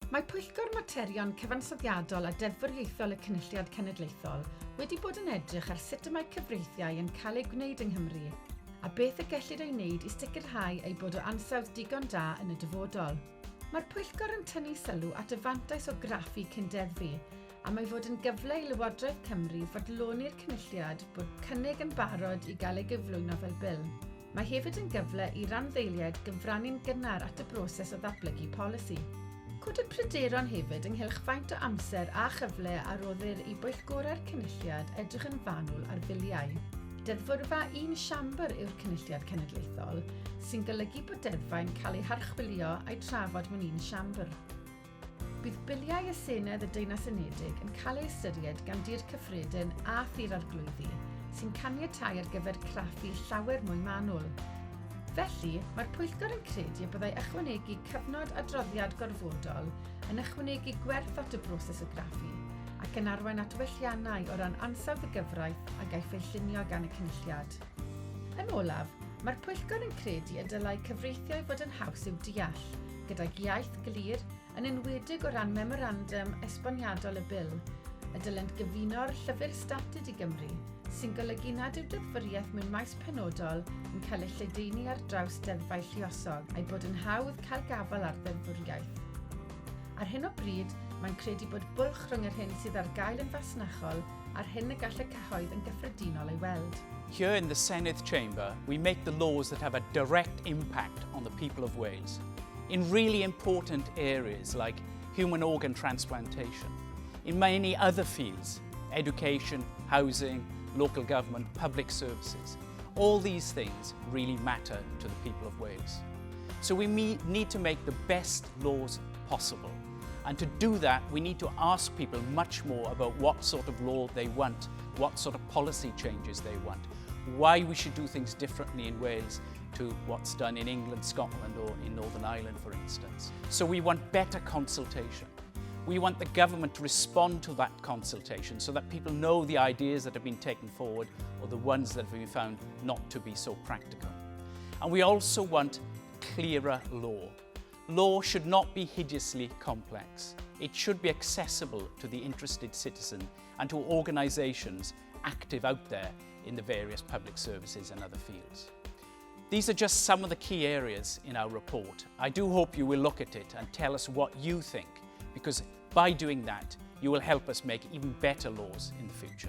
Mae Pwyllgor Materion Cyfansoddiadol a Deddfwriaethol y Cynulliad Cenedlaethol wedi bod yn edrych ar sut y mae cyfreithiau yn cael eu gwneud yng Nghymru a beth y gellid ei wneud i sicrhau eu bod o ansawdd digon da yn y dyfodol. Mae'r pwyllgor yn tynnu sylw at y fantais o graffu cyn deddfu, a mae fod yn gyfle i Lywodraeth Cymru fodloni'r Cynulliad bod cynnig yn barod i gael ei gyflwyno fel Bil. Mae hefyd yn gyfle i randdeiliaid gyfrannu'n gynnar at y broses o ddatblygu polisi. Codwyd pryderon hefyd ynghylch faint o amser a chyfle a roddir i bwyllgorau'r Cynulliad edrych yn fanwl ar Filiau. Deddfwrfa un siambr yw'r Cynulliad Cenedlaethol, sy'n golygu bod deddfau'n cael eu harchwilio a'u trafod mewn un siambr. Bydd Biliau y Senedd y Deyrnas Unedig yn cael eu ystyried gan Dŷ'r Cyffredin a Thŷ'r Arglwyddi, sy'n caniatáu ar gyfer craffu llawer mwy manwl. Felly, mae'r pwyllgor yn credu y byddai ychwanegu cyfnod adroddiad gorfodol yn ychwanegu gwerth at y broses o graffu, ac yn arwain at welliannau o ran ansawdd y gyfraith a gaiff ei llunio gan y Cynulliad. Yn olaf, mae'r pwyllgor yn credu y dylai cyfreithiau fod yn haws i'w deall, gydag iaith glir, yn enwedig o ran memorandum esboniadol y Bil, y dylent gyfuno'r llyfr statud i Gymru, sy'n golygu nad yw deddfwriaeth mewn maes penodol yn cael ei lledaenu ar draws deddfau lluosog, a'i bod yn hawdd cael gafael ar ddeddfwriaeth. Ar hyn o bryd, mae'n credu bod bwlch rhwng yr hyn sydd ar gael yn fasnachol a'r hyn y gall y cyhoedd yn gyffredinol ei weld. Here in the Senedd Chamber, we make the laws that have a direct impact on the people of Wales in really important areas like human organ transplantation, in many other fields, education, housing, local government, public services. All these things really matter to the people of Wales. So we need to make the best laws possible. And to do that, we need to ask people much more about what sort of law they want, what sort of policy changes they want, why we should do things differently in Wales to what's done in England, Scotland or in Northern Ireland, for instance. So we want better consultation. We want the government to respond to that consultation so that people know the ideas that have been taken forward or the ones that have been found not to be so practical. And we also want clearer law. Law should not be hideously complex. It should be accessible to the interested citizen and to organisations active out there in the various public services and other fields. These are just some of the key areas in our report. I do hope you will look at it and tell us what you think, because by doing that, you will help us make even better laws in the future.